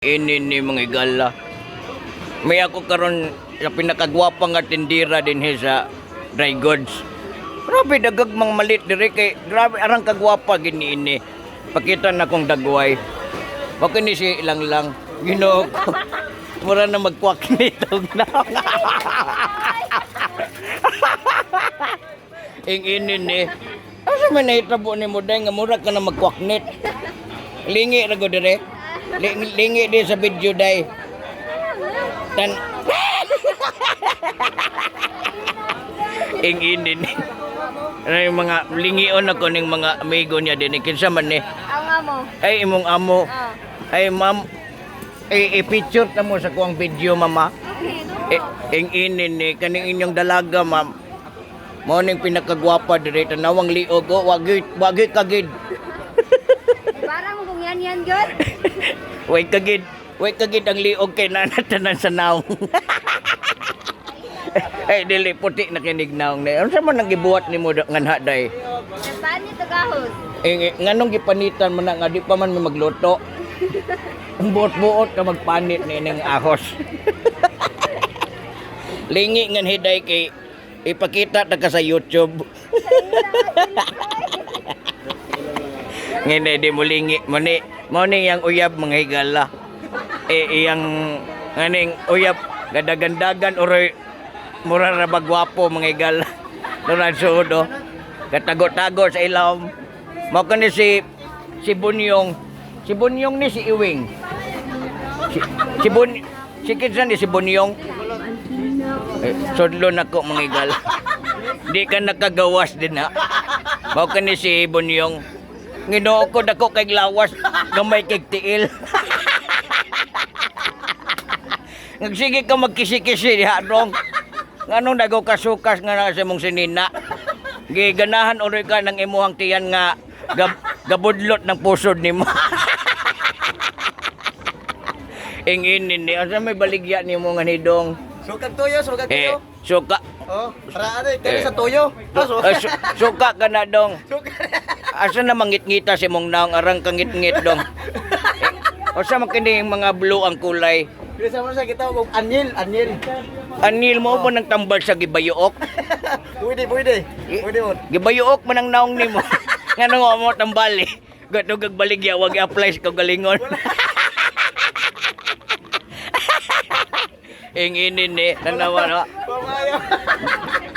Ini ni mga higala. May ako karon sa pinakagwapa nga tindira dinhi sa dry goods. Grabe dagag mga malit dire kay grabe arang kagwapa gini ini. Pakita na kong dagway. Wa kini si ilang lang. Ginoo ko. Mura na magkwak nito na. Ing ini ni. Asa man nahitabo ni mo day nga mura ka na magkwaknit. Lingi ra go dire. Lingi di sa video day. Tan Ing ini ni. Ano yung mga lingion ako ning mga amigo niya din kinsa man ni. Ang amo. Ay imong amo. Ah. Ay ma'am. Ay i-picture ta mo sa kuang video, mama. Okay, no. Eh, ing ini ni kaning inyong dalaga, ma'am. Mao ning pinakagwapa dire tanawang liog oh, wagi wagi kagid. Parang kung yan yan, God. Way kagid, way kagid ang liog kay nanatanan sa naong. Ay dili puti na kinig naong ni. Unsa man ang gibuhat nimo nganha day? Saan nito gahos? Eh, nganong gipanitan man na nga di pa man may magluto. Ang buot-buot ka magpanit ni ining ahos. Lingi ngan hiday kay ipakita ta ka sa YouTube. Ngene di mo lingi mo ni mo ni yang uyab mga higala. Eh iyang nganing uyab gadagandagan oroy mura ra ba gwapo mga higala. Nuran suod oh. Katago-tago sa ilawom. Mao kani si si Bunyong. Si Bunyong ni si Iwing. Si si Bun si kinsa ni si Bunyong? Eh, sudlo nako mga higala. Di ka nakagawas din ha. Mao kani si Bunyong. Ginoo ko dako kay lawas, gamay kay tiil. Nagsige ka magkisi-kisi diha dong. Nganong dago ka sukas nga na sa imong sinina. Giganahan uroy ka ng imuhang tiyan nga gabudlot ng pusod nimo. Ing ini ni asa may baligya nimo nga nidong. Sukag tuyo, sukag Eh, tuyo. suka. Oh, para ano, kaya Eh. sa tuyo. Ah, Suka ka na dong. Suka. Asa na mangitngita si mong naong arang kangitngit dong. Eh, usa man kini yung mga blue ang kulay. Bisa mo sa kita og anil, anil. Anil mo mo nang tambal sa gibayuok. Pwede, pwede. Pwede mo. Gibayuok man ang naong nimo. Ngano nga mo tambal eh. Gato kag baligya wag i-apply sa kagalingon. Ing ini ni tanawa na. Pamayo.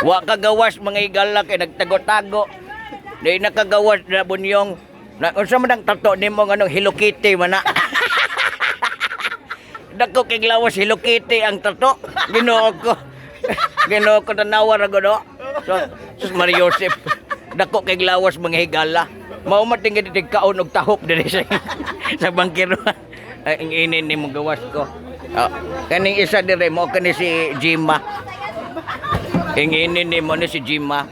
Wa kagawas mga higala kay nagtago-tago. Di nakagawas na bunyong. Na unsa man ang tato nimo nganong Hello Kitty man na. Dako kay lawas Hello Kitty ang tato. Ginoo ko. Ginoo ko tanawa ra gud oh. So, sus Maria Joseph. Dako kay lawas mga higala. Mao man tingid kaon og tahop diri sa sa bangkero. Ay, ang ini nimo gawas ko. Oh, kaning isa dire mo kani si Jima. Inginin ni mo ni si Jima.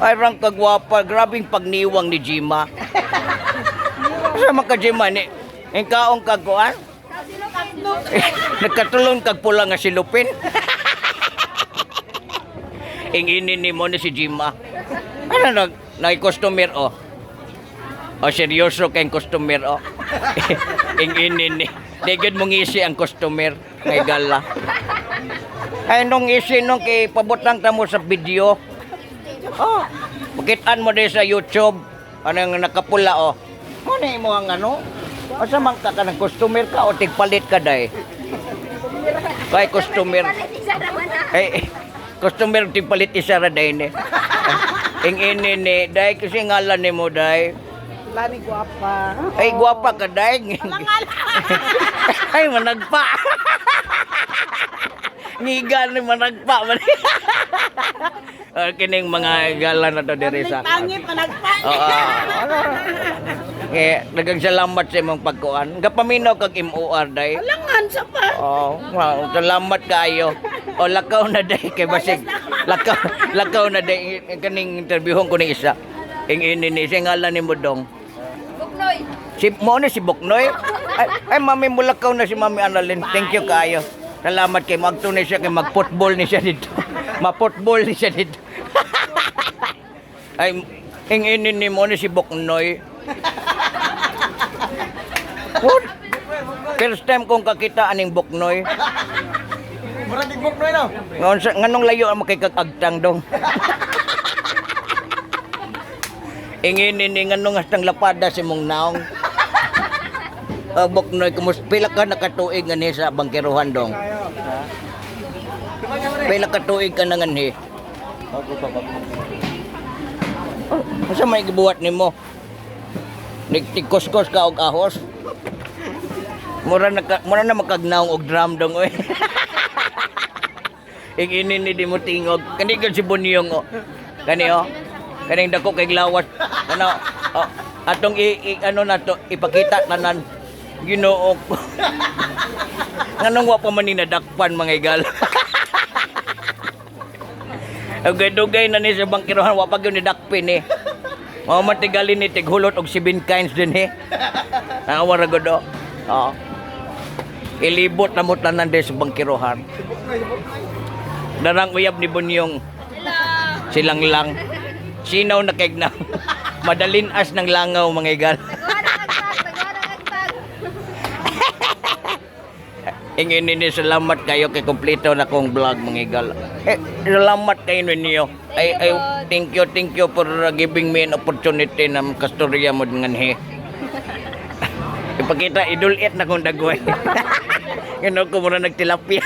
Ay, rang kagwapa. Grabing pagniwang ni Jima. Sama ka, Jima, ni. Ang kaong kagkuan? Nagkatulong kag pula nga silupin. Inginin ni mo ni si Jima. Ano nag nag customer oh. O seryoso kay customer oh. Inginin ni. Di mong ngisi ang customer ngay gala. Ay nung isi nung kay pabutang ta mo sa video. Oh, makitaan mo din sa YouTube. Anong nakapula oh. Mo na imo ang ano? Asa man ka ka ng customer ka o tigpalit ka day? Kay customer. Isa naman na. Eh, customer tigpalit isa ra day ni. Ing ini ni day kasi ngalan nimo day. Lani guwapa. Ay gwapa ka day. Ay managpa. Ngiga ni managpa man. Ah, kining mga gala na to diri sa. Pangit managpa. Oo. Eh, daghang salamat sa imong pagkuan. Gapaminaw kag MOR day. Alangan sa pa. Oh, wow, salamat kaayo. O lakaw na day kay basig. Lakaw, lakaw na day kaning interviewon ko ni isa. Ing ini ni siya ngalan ni Modong. Buknoy. Si mo ni si Buknoy. Ay, ay mami mulakaw na si Mami Annalyn. Thank you kaayo. Salamat kay magto ni siya kay mag-football ni siya dito. Ma-football ni siya dito. Ay ing ini ni mo ni si Buknoy. What? First time kong kakita aning buknoy. Murag digbok no no. Ngon sa nganong layo ang makikagagtang dong. Ingin ni nganong hastang lapada si mong naong. Oh, buknoy, kumus pila ka nakatuig nganhi sa bangkerohan dong? Pila ka tuig ka na nganhi? Bago pa bago. Oh, unsa may gibuhat nimo? Nagtigkuskos ka og ahos? Mura na makagnaong og drum dong oy. Inginin ni di mo tingog. Kani gyud si Bunyong oh. Kani oh. Kaning dako kay lawas. Ano oh, atong ano na to ipakita tanan. Ginoo ko. Nganong wa pa man ni nadakpan mga igala. Dugay-dugay na ni sa bangkirohan wa pa gyud ni dakpin eh. Mao man tigali ni tighulot og 7 kinds din eh. Naawa ra gud oh. Oo. Ilibot na mo tanan din sa bangkirohan. Darang uyab ni Bunyong. Hello. Silang lang. Sinaw na kay na. Madalin as ng langaw mga igal. Taguan ang agtag, taguan ang agtag. Ingin ni salamat kayo kay kompleto na kong vlog mga igal. Eh, salamat kayo ninyo. Ay, ay, thank you for giving me an opportunity na makastorya mo nganhi. Ipakita, idulit na kong dagway. Ganun ko muna nagtilapia.